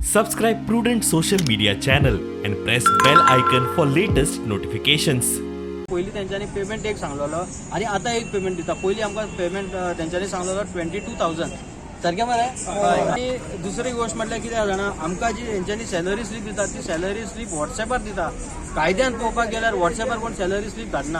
Subscribe Prudent Social Media channel and press bell icon for latest notifications. पयलीं तेंच्यांनी payment एक सांगलेलो आनी आतां एक पेमेंट दिता. पयलीं आमकां पेमेंट तेंच्यांनी सांगलेलो 22,000, सारकें मरे? आनी दुसरी गोश्ट म्हटल्यार कितें आसा जाणा, आमकां जी तेंच्यांनी सॅलरी स्लीप दिता ती सॅलरी स्लीप वॉट्सॅपार दिता. कायद्यान पळोवपाक गेल्यार वॉट्सॅपार कोण सॅलरी स्लीप धाडना.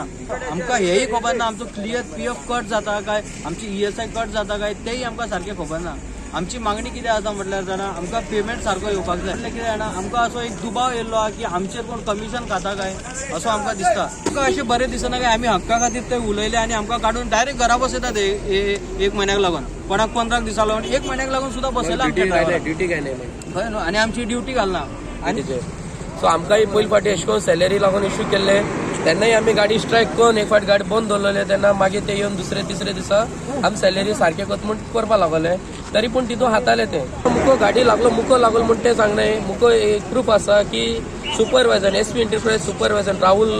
आमकां हेंय खबर ना, आमचो क्लियर पीएफ कट जाता काय, आमची ईएसआय कट जाता काय, तेंय आमकां सारकें खबर ना. आमची मागणी कितें आसा म्हटल्यार जाणा, आमकां पेमेंट सारको येवपाक जाय. म्हटल्यार कितें जाणा, आमकां असो एक दुबाव येयल्लो आहा की आमचेर कोण कमिशन खाता काय असो आमकां दिसता. आमकां अशें बरें दिसना काय आमी हक्का खातीर ते उलयले आनी आमकां काडून डायरेक्ट घरा बसयतात. एक म्हयन्याक लागून, कोणाक 15 दिसां लागून, एक म्हयन्याक लागून सुद्दां बसयला आमच्या ड्रायव्हराक. ड्युटी काय नाही. हय न्हू? आनी आमची ड्युटी घालना आनी सो आमकांय पयले फावटी अशें करून सॅलरी लागून इश्यू केल्ले तेन्नाय आमी गाडी स्ट्रायक करून एक फावट गाडी बंद दवरलेले. तेन्ना मागीर ते येवन दुसरे तिसरे दिसा आमी सॅलरी सारकें करता म्हूण करपा लागले, तरी पूण तितून हाताले ते मुको गाडी लागलो, मुको लागलो म्हूण ते सांगले. मुको एक प्रूफ आसा की सुपरवायझर, एसपी इंटरप्रायज सुपरवायझर राहुल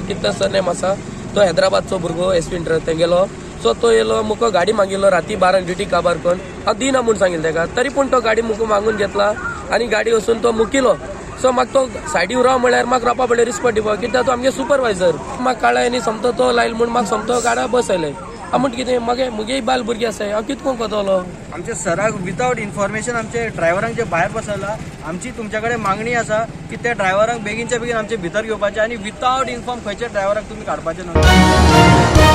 कितें सरनेम आसा, तो हैदराबादचो भुरगो, एसपी इंटरप्रायज तेंगेलो. सो तो येयलो, मुको गाडी मागिल्लो राती 12 ड्युटी काबार करून. हांव दिना म्हूण सांगिल्लें तेका, तरी पूण तो गाडी मुको मागून घेतला आनी गाडी वचून तो मुकिलो. सो म्हाका तो सायडीन राव म्हळ्यार म्हाका रावपा पडलें, रिस्पेक्ट दिवपाक, कित्याक तो आमगे सुपरवायझर. म्हाका काळ्ळें आनी समतो तो लायल म्हूण म्हाका समतो गाडा बसयलें. हांव म्हणटा कितें, मागे मुगे बायल भुरगीं आसाय, हांव कितें करून करतलो? आमच्या सराक विदावट इन्फॉर्मेशन आमचे ड्रायव्हरांक जे भायर बसयला, आमची तुमच्या कडेन मागणी आसा की त्या ड्रायव्हरांक बेगीनच्या बेगीन आमचे भितर घेवपाचे आनी विदावट इन्फॉर्म खंयच्या ड्रायव्हराक तुमी काडपाचे न्हय.